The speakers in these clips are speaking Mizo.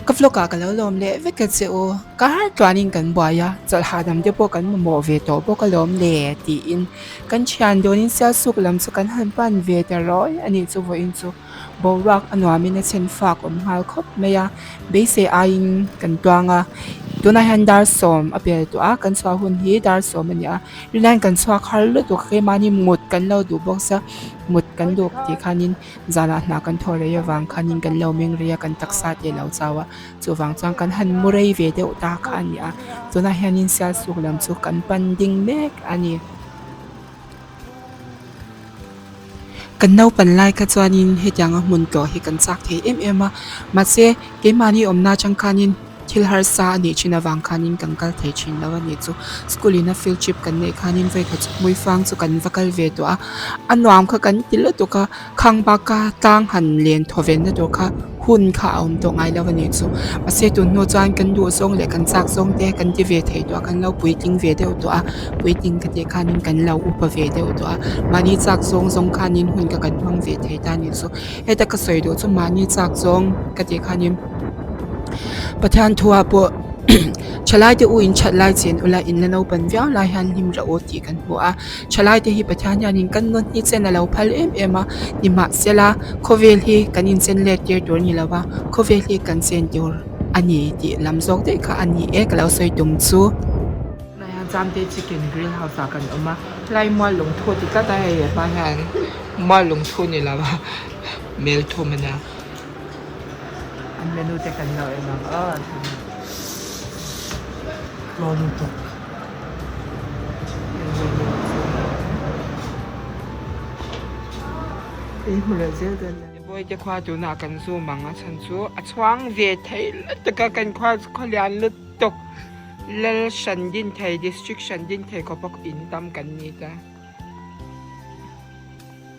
Ka vlog ah ka lo lawm leh vek a che u. Ka har tluanin kan buai a, chawlh hahdam te pawh kan mamawh ve tawh bawk alawm le tiin kan thian dawnin Sialsuk lam chu kan han pan ve ta rawi a nih chu vawiin chu boruak a nuamin a chhen fak awm nghal khawp mai a, beisei aiin kan tuang a, tunah hian dar sawm a pel tawh a, kan chhuah hun hi dar sawm a ni a, rilaiin kan chhuak har lutuk a keimahni mut kan lo duh bawk sia mut kan duh tih khanin Zanah hna kan thaw rei avang khanin kan lo meng rei a, kan taksa te a lo chau a, chuvang chuan kan han mu rei ve deuh ta kha a ni a, tunah hianin Sialsuk lam chu kan pan ding mek a ni. Kan naupan lai kha chuanin hetianga hmun tlawh hi kan chak thei em em a, mahse keimahni awmna atang khanin Thil harsa a nih thin avang khanin kan kal thei thin lo a nih chu. School in a field trip kan neih khanin vawikhat chu hmuifang chu kan va kal ve tawh a, a nuam kha kan ti lutuk a, khang baka tlang han len thaw ve na tur kha hun kha a awm tawh ngai lo a nih chu. Mahse tun hnu chuan kan duh zawng leh kan chak zawng te kan ti ve thei tawh a, kan lo puitling ve deuh tawh a, puitling ka tih khanin kan lo upa ve deuh tawh a, mahni chak zawng zawng khanin hun kha kan hmang ve thei ta a nih chu. Heta ka sawi duh chu mahni chak zawng ka tih khanin Pathian thuah pawh thalai te u in that lai chen ula in la naupan viau lai hian hlim rawh u tih kan hmu a, thalai te hi Pathian hianin kan nawn hi chen a lo phal em em a, nimahsela khawvel hi kan inchen let tir tur a ni lo va, khawvel hi kan chen tur a ni tih lam zawk daih kha a ni e ka lo sawi tum chu. Tunah hian Zamte Chicken Grill House ah kan awm a, helai mual lungthu ti tlat a hei hma hian mual lungthu ni lo a mel thum a nia. An menu te kan lo en ang aw. Tlawn lutuk. Ei hmu leh zel dawn nia. Bawihte khua tunah kan zoom ang a chhan chu a chhuang ve thei lutuk a kan khua chu khaw lian lutuk Lal hran din thei district hran din thei khawpa in tam kan ni ta.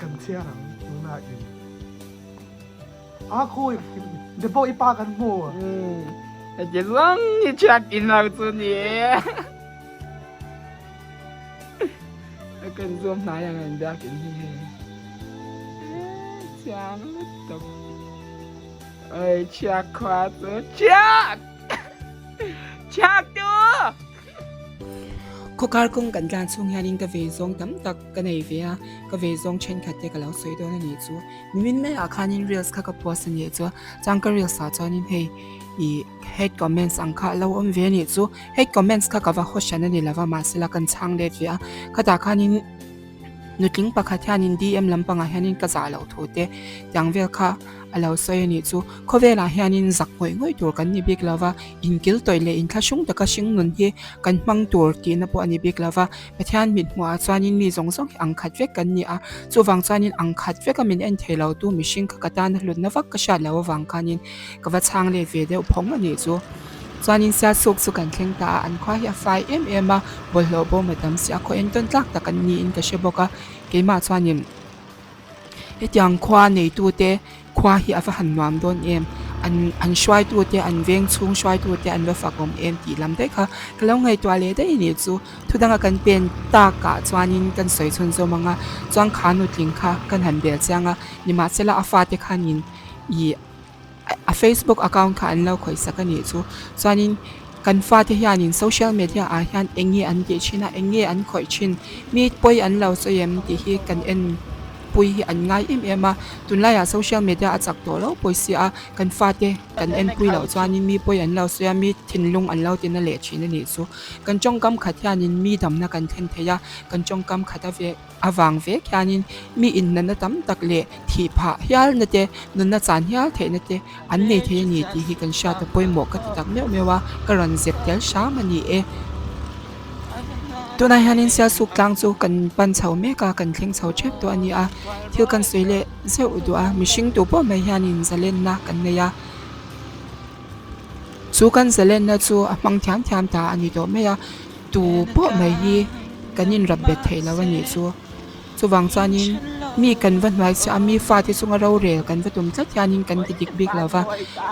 Kan chhiar ang tunah in. A khawi de pawh i pa kan hmu. Heti zawng i chhiat in lo chu ni e. A kan zuam hnai ang an biak in hi hei. Chiang lutuk. Oi chhiak khua chu chhiak! Chhiak tu! Khawkar kawng kan tlan chhung hianin ka ve zawng tam tak ka nei ve a, ka ve zawng thenkhat te ka lo sawi dawn a nih chu. Nimin maiah khanin reels kha ka post a nih chu, chuan ka reels ah chuanin hei ih hate comments ang kha a lo awm ve a nih chu. Hate comments kha ka va haw hran a ni lo va, mahse la kan chhang let ve a, khatah khanin nutling pakhat hianin DM lampangah hianin ka zah loh thu te tiang vel kha a lo sawi a nih chu. Khawvelah hianin zak ngawih ngawih tur kan ni bik lo va, inkil tawih leh inthlahrung taka hring nun hi kan hmang tur tihna pawh a ni bik lo va, Pathian mit hmuhah chuanin mi zawng zawng hi ang khat vek kan ni a, chuvang chuanin ang khat veka min en thei lo tu mihring kha ka tana hlutna vak ka hriat loh avang khanin ka va chhang let ve deuh phawng a nih chu. Chuanin Sialsuk chu kan thleng ta a, an khua hi a fai em em a, bawlhhlawh bawm a tam si a, khaw entawn tlak tak an niin ka hre bawk a, keimah chuanin Hetiang khua neitute khua hi a va han nuam dawn em? An an hruaitute an veng chhung hruaitute an va fak awm em tih lam daih kha ka lo ngaihtuah leh daih a nih chu. Thudanga kan pen takah chuanin kan sawi chhun zawm ang a, chuan kha nutling kha kan han bel chiang a, nimahsela a fate khanin ih a Facebook account kha an lo khawih sak a nih chu. Chuanin kan fate hianin social media ah hian eng nge an tih thin a, eng nge an khawih thin, mi pawi an lo sawi em tih hi kan en pui hi an ngai em em a. Tunlaiah social media a chak tawh lo pawi si a, kan fate kan en pui loh chuanin mi pawi an lo sawi a, mi thinlung an lo tina leh thin a nih chu. Kan tawngkam khat hianin mi damna kan thlen thei a, kan tawngkam khat a ve. Avang vek hianin mi innana tam tak leh thih phah hialna te, nunna chan hial theihna te an nei thei a ni tih hi kan hriat a pawimawh ka ti tak meuh meuh a, ka rawn zep tel hram a ni e. Tunah hianin Sialsuk tlang chu kan pan chho mek a, kan thleng chho tep tawh a ni a, thil kan sawi leh zeuh duh a, mihring tu pawh mai hianin zalenna kan nei a, chu kan zalenna chu a hmang thiam thiam ta a ni tawh mai a. Tu pawh mai hi kan inrap bet theih lo a nih chu. Chuvang chuanin mi kan va hnuai chiah a, mi fate chunga rorel kan va tum tlat hianin kan ti dik bik lo va,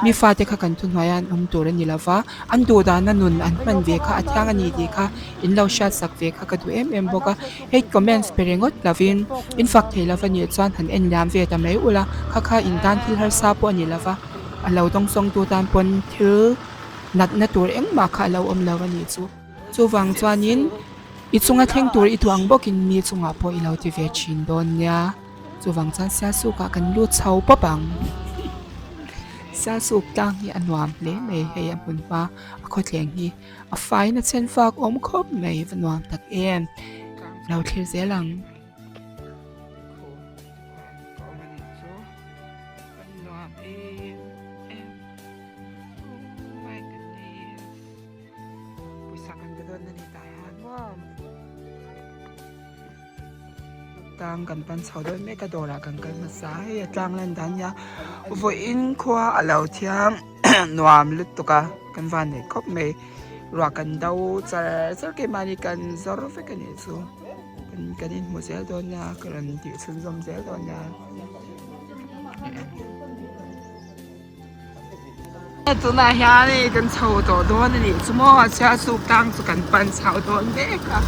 mi fate kha kan thuhnuai a an awm tur a ni lo va, an duhdahna nun an hman ve kha a thiang a ni tih kha in lo hriatsak ve kha ka duh em em bawk a. Hate comments pe ringawt lovin in fak thei lo va nih chuan han en liam ve ta mai ula, kha kha in tan thil harsa pawh a ni lo va. A lo dawngsawngtu tan pawn thil natna tur engmah kha a lo awm lo a nih chu. Chuvang chuanin i chunga thleng tur i duh ang bawkin mi chungah pawh i lo ti ve thin dawn nia. Chuvang chuan Sialsukah kan lut chho pawp ang. Sialsuk tlang hi a nuam hle mai hei a hmun hma a khawthleng hi a faina chhen fak awm khawp mai va nuam tak em. Lo thlir zel ang. Pawisa kan pe dawn a ni tah hian maw tlang kan pan chho dawn mek a dawrah kan kal hmasa hei a tlang lan dan nia vawiin khua a lo thiang nuam lutuk a kan van nei khawp mai ruah kan do char char keimahni kan zawr vek a nih chu kan inhmu zel dawn nia ka rawn tih chhunzawm zel dawn nia. Tunah hian hei kan chho tawh dawn a nih chu maw chhiahsuk tlang chu kan pan chho dawn mek a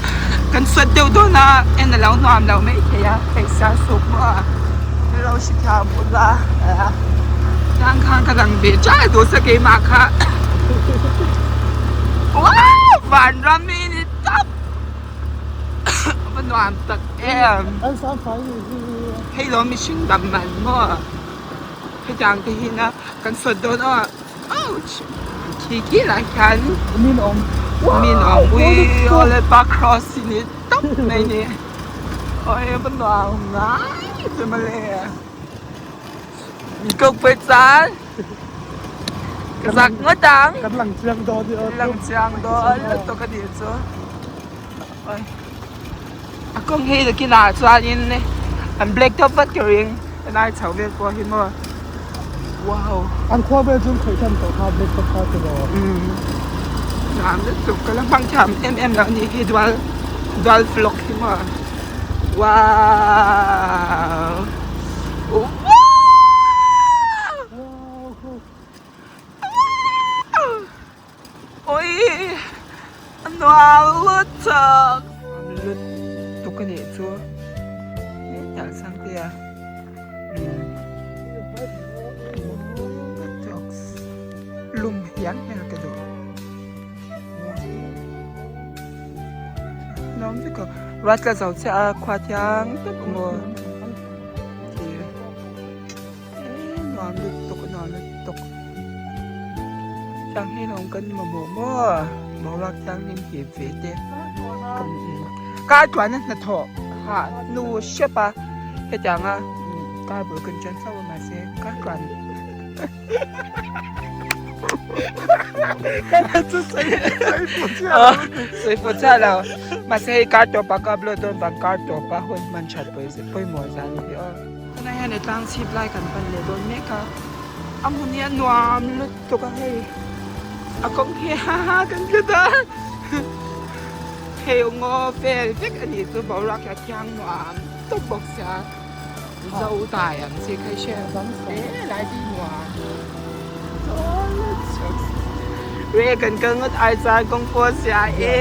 kan sawt deuh dawn a en a lo nuam lo mai thei a hei chhiahsuk maw ka lo hre thiam bawk a tlang khan ka lang ve chai duh se keimah kha wow vanram hi ni tawp a va nuam tak em hei lo mihring dam man maw. Hetiang te hi na kan sawt dawn a ouch khi khi lah hian min awm min awm ui awle pa cross hi ni tawp mai ni awi va nuam ngai che mawle min kawk pawih chuan ka zak ngawt ang kan lang chiang dawn kan lang chiang dawn lutuk a nih chu awi A kawng hi nakinah chuanin an black top vat ka ring helai chho vel pawh hi maw wow an khua vel chu an khawih tan tawh kha black top kha tiraw umm nuam lutuk ka la hmang thiam em em loh anih hi dual dual vlog hi maw wow wow Ui a nuam lutuk lutuk a nih chu hetah Sangtea lum hiam hmel ka duh nuam vek a ruat tla zo chiah a khua thiang tawp ang aw Nuam lutuk nuam lutuk tiang hi lawm kan mamawh maw boruak thianghlim hip ve te kar tluan a hnathawh hah hnu hrep a hetiang a kar bul kan ṭan chauh a mahse kar tluan sawi pawh chiah lo mahse hei kar tawp ah ka upload dawn vang kar tawp a hun hman ṭhat pawimawh zan hi aw. Tunah hian he tlang chhip lai kan pan leh dawn mek a, a hmun hi a nuam lutuk a hei a kawng hi ha ha kan hre ta hei ngaw vel vek a nih chu boruak hi a thiang nuam tawp bawk sia zo tai ang chi kha i hre hle lai te hi nuam re kan kal ngawt ai chuan kawng pawh a sia e.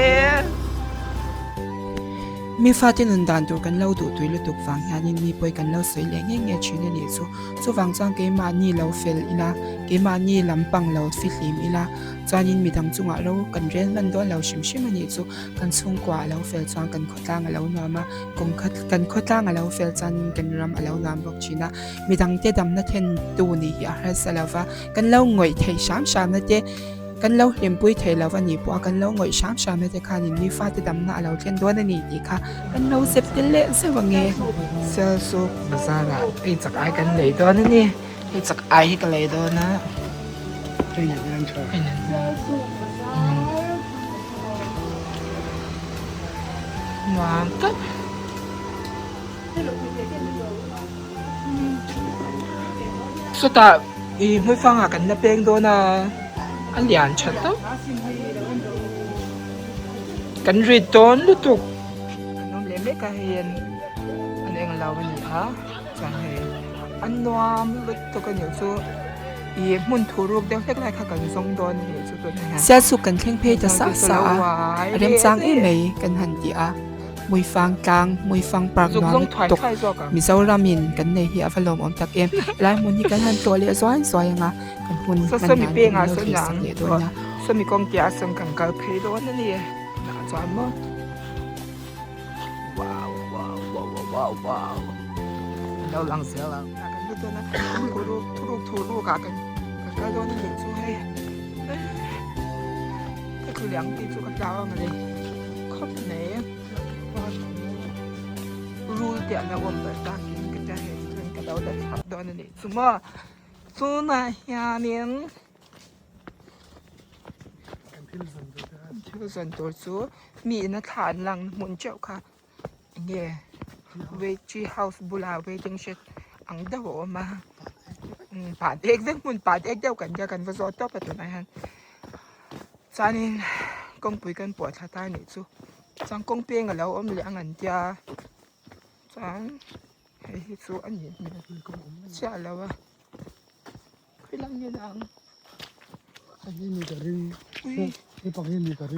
Mi fate nun dan tur kan lo duh tui lutuk vang hianin mi pawi kan lo sawi leh nge nge thin a nih chu. Chuvang chuan keimahni lo fel ila, keimahni lampang lo fihlim ila, chuanin midang chungah ro kan rel hman dawn lo hrim hrim a nih chu. Kan chhungkua a lo fel chuan kan khawtlang a lo nuam a, kan khawtlang a lo fel chuanin kan ram a lo nuam bawk thin a. Midangte damna thentu nih hi a harsa lo va, kan lo ngawih theih hram hramna te, Kan lo hlimpui thei lo a nih pawh a kan lo ngawih hram hram na te khanin mi fate damna a lo thlen dawn a ni tih kha kan lo zep tel leh zeuh ang e. Sialsuk bazar ah hei chak ai kan lei dawn a ni, hei chak ai hi ka lei dawn a. Hei nen hian tha. Hei nen hian. Nuam tak. Chutah ih hmuifangah kan la peng dawn a a lian tha tawp kan rit dawn lutuk an awm leh mek a hei an an eng lo a ni a chuan hei a nuam lutuk a nih chu ih hmun thu ruk deuh hlek lai kha kan zawng dawn a nih chu tunah hian. Sialsuk kan thleng phei ta sa sa a remchang em mai kan han ti a. Hmuifang tlang Hmuifang park nuam lutuk Mizoram in kan nei hi a va lawmawm tak em helai hmun hi kan han tlawh leh zuai zuai ang a kan hun hman dan min lo thlir sak leh dawn a. Sawmi kawng piah ah sawn kan kal phei dawn a ni ah chuan maw wow wow wow wow wow an lo lang zel ang ah kan lut dawn a thuruk thuruk thuruk ah kan kal dawn a nih chu hei. Ka tlu leh ang tih chu ka hlau ang le khawp mai rul te an lo awm palh takin ka tia hei chuan ka lo la thlak dawn a nih chu maw tunah hianin thil zawn tur chu mi ina thla an lang hmun teuh kha enge tree house bulah waiting shed ang deuh a awm a pah dek vek hmun pah dek deuh kan tia kan va zawh tawp a tunah hian chuanin kawngpui kan pawh thla ta a nih chu chuan kawng peng a lo awm leh ang an tia chuan hei hi chu a nih hmel chiah lo a.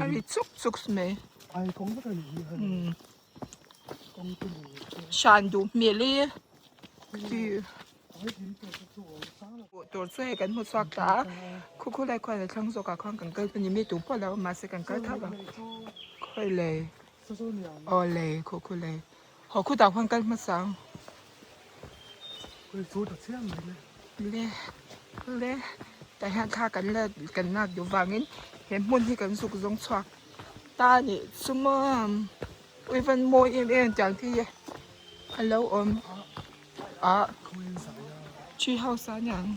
A ri chuk chuk mai hran duh hmel e tur chu hei kan hmu chhuak ta a khu khu lai khuan a thlang zawk ah khuan kan kal a ni mi tu pawh a lo awm mahse kan kal thap ang khawi lei aw lei khu khu lei haw khutah khuan kal hmasa ang. Le le tah hian thla kan la kan lak duh vangin he hmun hi kan zuk zawng chhuak ta a nih chu maw uivan mawi em em tiang te hi a lo awm a tree house a niang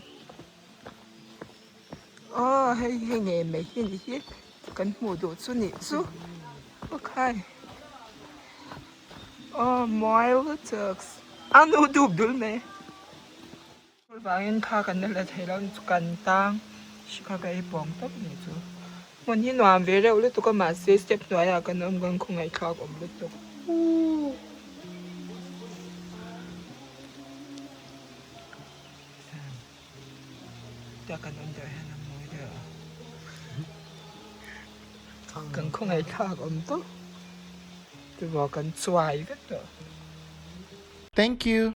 aw hei hei ngei mai hi a ni hi kan hmuh duh chu nih chu okay. Aw mawi lutuk a nu dup dul mai vangin kha kan la la thei lo chu kan tang hri kha ka ei pawng tawp a nih chu hmun hi nuam ve reuh lutuk a mahse step hnuaiah kan awm kan khawngaihthlak awm lutuk. Kan khawngaihthlak awm tawp tibuai kan chuai vek tawh. Thank you.